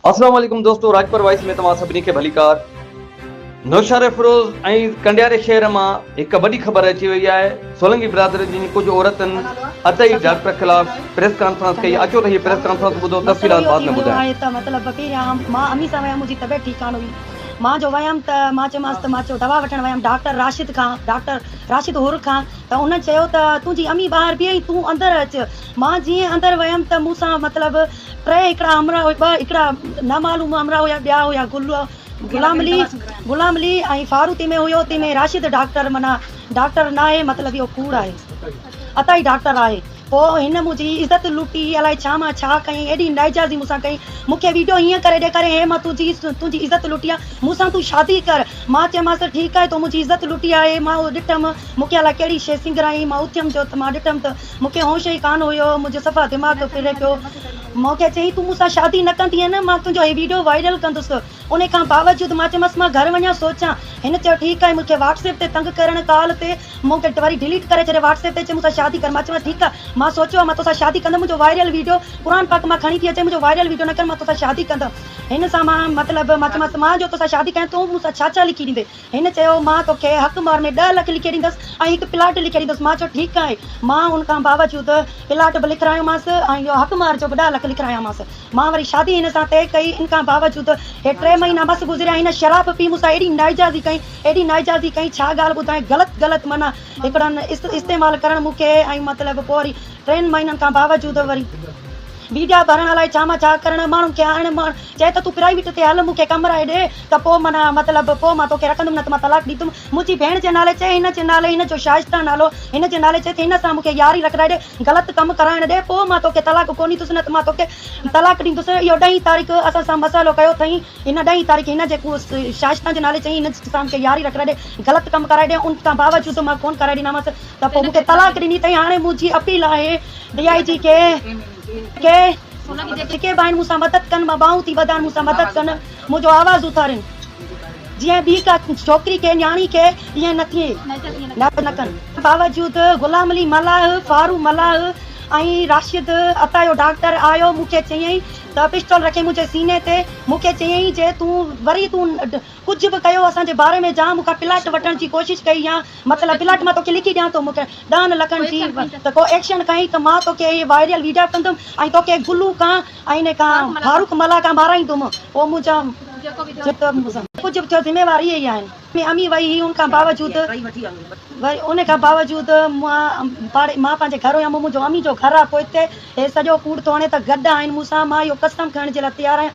اسلام عليڪم دوستو راڄپر وائس ۾ توهان سڀني کي ڀليڪار نوشهرافروز ۽ ڪنڊياري شهر مان هڪ وڏي خبر اچي وئي آهي سولنگي برادري جي ڪجهه عورتن عطائي ڊاڪٽر خلاف پريس ڪانفرنس ڪئي اچو ته هي پريس ڪانفرنس ٻڌو مسئلو تفصيلات اهو بعد ٿي ۾ ويو ٻڌايان. آهي ته مطلب پهريان مان امي سان ويم منهنجي طبيعت ٺيڪ ڪانه هئي مان جو ويم ته مان چيومانس ته مان چيو دوا وٺڻ ويم ڊاڪٽر راشد کان ڊاڪٽر راشد حر کان ته ان چيو ته تنهنجي امي ٻاهر بيهي تون اندر اچ مان جيئن اندر ويم ته مون سان مطلب ٽي هڪڙا همراهه ٻه هڪڙا نامعلوم همراهه هيا ٻيا هيا گل غلام علي غلام علي ۽ فاروق تنهن ۾ هيو تنهن ۾ راشد ڊاڪٽر معنيٰ ڊاڪٽر ناهي مطلب اهو ڪوڙ آهي عطائي ڊاڪٽر آهي پوء هن منهنجي عزت لٽي الائي ڇا مان ڇا ڪيائين ايڏي ناجائزي مون سان ڪيائين مون کي ويڊيو هيئن ڪري ڏيکاريائين هي مان تنهنجي تنهنجي عزت لٽي آهي مون سان تون شادي ڪر مان چيومانس ٺيڪ آهي تو منهنجي عزت لٽي آهي مان اهو ڏٺم مون کي الائي ڪهڙي شيء سنگهرائين مان اٿيم جو ته مان ڏٺم ته مون کي هوش ئي ڪانه هيو، منهنجو صفا دماغ ڦري پيو. مون کي چيائين تون مون سان شادي نه ڪندينء نه، مان تنهنجو هي ويڊيو وائرل ڪندس. ان کان باوجود مان چيومانس مان گهر وڃان سوچان. هن چيو ٺيڪ آهي. مون کي واٽس ايپ تي تنگ ڪرڻ، ڪال تي مون کي وري ڊليٽ ڪري ڇڏي واٽس ايپ تي چي مون سان شادي ڪر. مان چيومانس ٺيڪ آهي، مان سوچيو آهي مان توسان شادي ڪندم، منهنجو وائرل ويڊيو قرآن پاڪ مان کڻي ٿي اچين، منهنجو وائرل ويڊيو نه ڪر، مان توسان شادي ڪندم. هن سان مان مطلب مان چيومانس مان جو توسان شادي ڪيان تون مون سان ڇا ڇا لکي ڏيندين؟ هن چيو، مان توکي حق مهر ۾ ڏهه لک لکي ڏيندس ۽ هڪ پلاٽ لکي ڏيندس. مان چيو، ٺيڪ آهي. مان ان کان باوجود پلاٽ به لکرايومانس ۽ اهو حق مهر جو به ڏهه لک لکرايامانس. مان وري شادي هن سان طئي ڪئي. ان کان باوجود هي ٽي مهينا مس گذريا، هن شراب پي مون سان ايڏي ناجائزي ڪئي، ايڏي ناجائزي ڪئي، ڇا ڳالهه ٻڌايان، غلط غلط معنيٰ هڪڙن استعمال ڪرڻ مون کي ۽ مطلب پوء وري ٽن مهينن کان باوجود وري ويڊيا ڀرڻ الائي ڇا مان ڇا ڪرڻ ماڻهن کي آڻڻ چئي ته تون پرائيويٽ تي هل مون کي ڪمرائي ڏي ته پوء معنيٰ مطلب پوء مان توکي رکندم نه ته مان طلاق ڏيندم منهنجي ڀيڻ جي نالي چئي هن جي نالي هن جو شائسته نالو هن جي نالي چئي ته هن سان مون کي ياري رکرائي ڏي غلط ڪم ڪرائڻ ڏي پوء مان توکي طلاق ڪونه ڏيندس نه ته مان توکي طلاق ڏيندس اهو ڏهين تاريخ اسان سان مسئلو ڪيو اٿئي هن ڏهين تاريخ هن جي شائسته جي نالي چئي هن سان مون کي ياري رکرائي ڏي غلط ڪم ڪرائي ڏي ان کان باوجود مان ڪونه ڪرائي ڏنامانس ته پوء مون کي طلاق ڏني اٿئي هاڻي منهنجي اپيل آهي ڊي I جي کي کي جيڪي به آهن مون سان مدد ڪن مان ٻانهون ٿي ٻڌان مون سان مدد ڪن منهنجو آواز اٿارين جيئن ٻي ڪا ڇوڪري کي نياڻي کي ائين نه ٿئي نه ڪن. باوجود غلام علي ملاح، فاروق ملاح ۽ راشد عطايو ڊاڪٽر آيو مون کي چيائين ته پسٽول رکي منهنجي سيني تي مون کي چيائين جي تون وري تون ڪجهه به ڪيو اسان جي باري ۾ جا مون کان پلاٽ وٺڻ جي ڪوشش ڪئي يا مطلب پلاٽ مان توکي لکي ڏيان ٿو مون کي ڏهن لکن جي ته ڪو ايڪشن کڻي ته مان توکي هي وائرل ويڊيا ڪندم ۽ توکي گلو کان ۽ ان کان فاروق ملاح کان مارائيندم پوء منهنجا ڪجهه به ٿيو ذميوار اهي ئي آهن ۾ امي وئي هئي ان کان باوجود وري ان کان باوجود مان پاڙي مان پنهنجي گهر هيم منهنجو امي جو گهر آهي پوئتي هي سڄو ڪوڙ ٿو هڻي ته گڏ آهن مون سان مان اهو قسم کڻڻ جي لاء تيار آهيان.